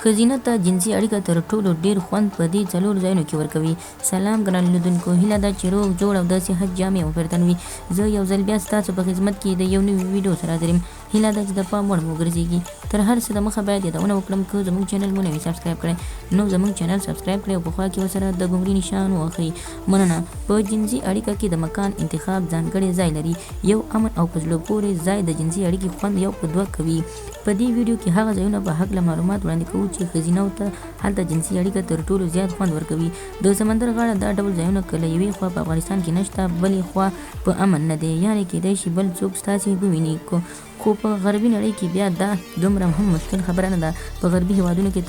ښځینه ته جنسي اړیکه تر ټولو ډیر خوند په دې څلور ځایونو کې ورکوي. سلام ګرانو لیدونکو، هیله ده چې روغ جوړ او د صحت جامې مو پر تن وي. زه یو ځل بیا ستاسو په خدمت کې د یو نوي ویډیو سره حاضر یم. هیله ده چې د پام وړ مو وګرځیږي. تر هر څه د مخه باید یادونه وکړم، که زموږ چینل مو نه وي سبسکرایب کړی نو زموږ چینل سبسکرایب کړئ او په خوا کې ورسره د ګونګري نشان ووهئ. مننه. په جنسي اړیکه کې د مکان انتخاب ځانګړی ځای لري. یو امن او په زړه پورې ځای د جنسي اړیکې خوند یو په دوه کوي. په دې ویډیو کې هغه ځایونه په هکله معلومات وړاندې کوو چې ښځینه وو ته هلته جنسي اړیکه تر ټولو زیات خوند ورکوي. د سمندر غاړه دا ډول ځایونه که له یوې خوا په افغانستان کې نشته، بلې خوا په امن نه دی، یعنې کیدای شي بل څوک ستاسې وویني، خو په غربي نړۍ کې بیا دا دومره هم مشکل خبره نه ده. په غربي هیوادونو کې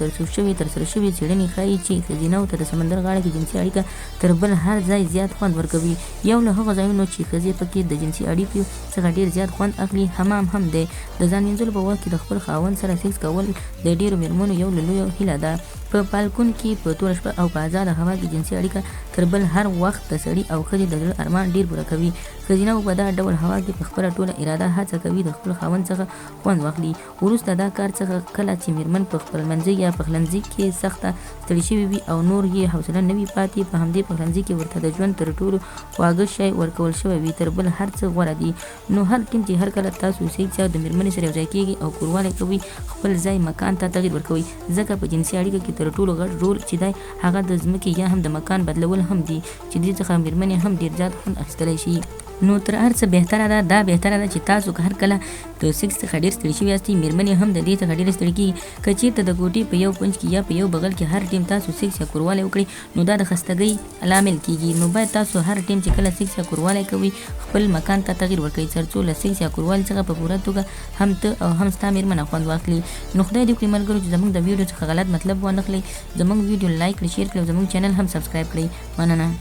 ترسره شوې څیړنې ښيي چې ښځینه وو ته د سمندر غاړه کې جنسي اړیکه تر بل هر ځای زیات خوند ورکوي. یو له هغو ځایونو چې ښځې پکې د جنسي اړیکو څخه ډیر زیات خوند اخلي، حمام هم دی. د ځان مینځلو په وخت کې د خپل خاوند سره سیکس کول د ډیرو میرمنو یو له لویو هیله ده. په بالکن کې په توره شپه او په ازاده هوا کې جنسي اړیکه تر بل هر وخت د سړي او ښځې د زړه ارمان ډیر پوره کوي. ښځینه وو په دا ډول هوا کې په خپله ټوله اراده هڅه کوي د خپل خاوند څخه خوند واخلي. وروسته دا کار څخه کله چې میرمن په خپلمنځي یا پخلنځي کې سخته ستړې شوې وي او نور یې حوصله نه وي پاتې، په همدې پخلنځي کې ورته د ژوند تر ټولو خواږه شی ورکول شوی وي، تر بل هر څه غوره دي. نو هر ټیم چې هر کله تاسو سیکس یا د میرمنې سره یوځای کیږئ او کوروالی کوئ، خپل ځای مکان ته تغیر ورکوئ، ځکه په جنسي اړیکه کې تر ټولو غټ رول چې دی هغه د ځمکې یا هم د مکان بدلول هم دي، چې دې څخه میرمنې هم ډیر زیات خوند اخیستلی شي. نو تر هر څه بهتره ده، دا بهتره ده چې تاسو که هر کله د سیکس څخه ډیر ستړي شوي یاستئ، میرمنې هم د دې څخه ډیرې ستړي کیږي. که چیرته د کوټې په یو کونج کې یا په یو بغل کې هر ټیم تاسو سیکس یا کوروالی وکړئ نو دا د خستګۍ لامل کیږي. نو باید تاسو هر ټیم چې کله سیکس یا کوروالی کوئ خپل مکان ته تغیر ورکړئ، ترڅو له سیکس یا کوروالي څخه په پوره توګه هم ته او هم ستا میرمنه خوند واخلي. نو خدای دې وکړي ملګرو چې زموږ د ویډیو څخه غلط مطلب وانخلئ. زموږ ویډیو لایک کړئ، شیر کړئ او زموږ چینل هم سبسکرایب کړئ. مننه.